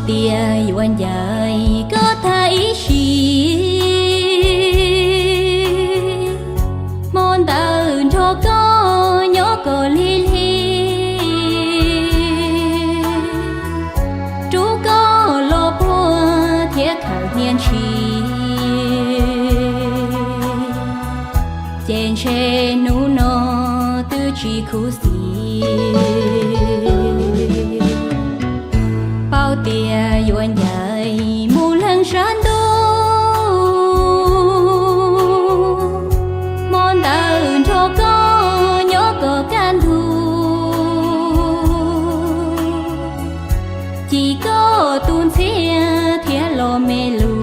Tias yuav ncaim koj tag ib sim, hmo ntawd nrog koj nyob kom lig lig, rub koj los puag thiab khaws hnia ntshis, ces ntshe hnub no twb tsis khuv xim. Paub tias yuav ncaim mus leej sab ntuj, hmo ntawd nrog koj nyob kom kaj ntug, cim koj tus ntxhiab thiab los me lug,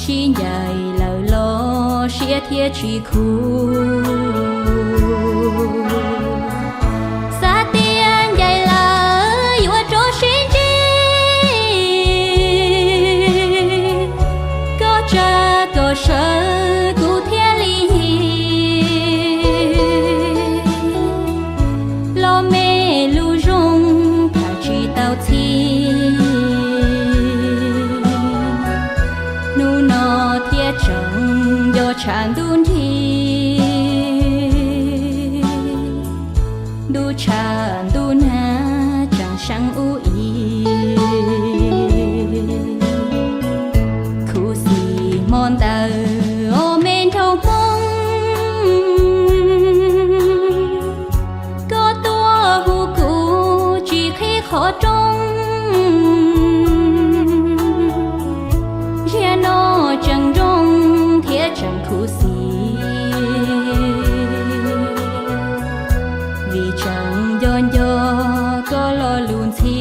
sib ncaim lawm los siab thiab tsis khuv. Xav tias ncaim lawm yuav rov sib ntsib, koj tsa kom sawv kuv thiaj li yig, los me lug zoo tham tsis tau txhij, hnub no thiaj tseem nco tshav ntuj nrig, ntuj tshav ntuj nag tseem seeb ub ib. Khuv xim hmo ntawd os me nraug Hmoob, koj tuaj hu kuv tsis qhib qhov rooj, ziag no tseem nroo thiab tseem khuv xim, vim tseem nco nco koj lo lus ntxhi.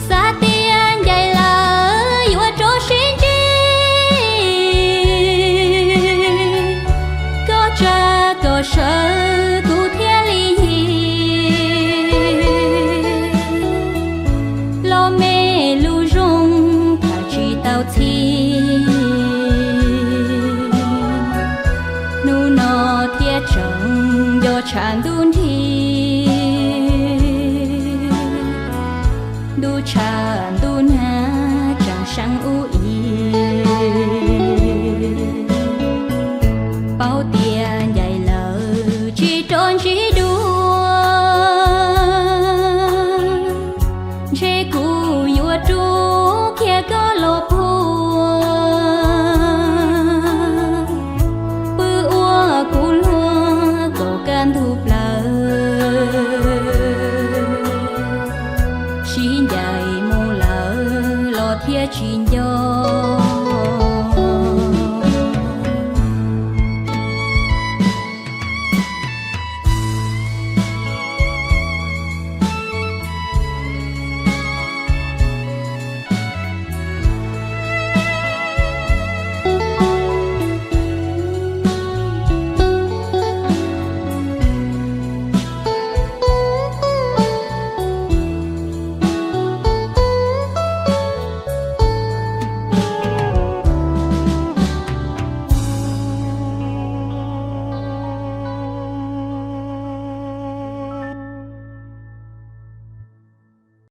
Xav tias ncaim lawm yuav rov sib ntsib, koj tsa kom sawv kuv thiaj li yig, los me lug zoo tham tsis tau txhij, hnub no thiaj tseem nco tshav ntuj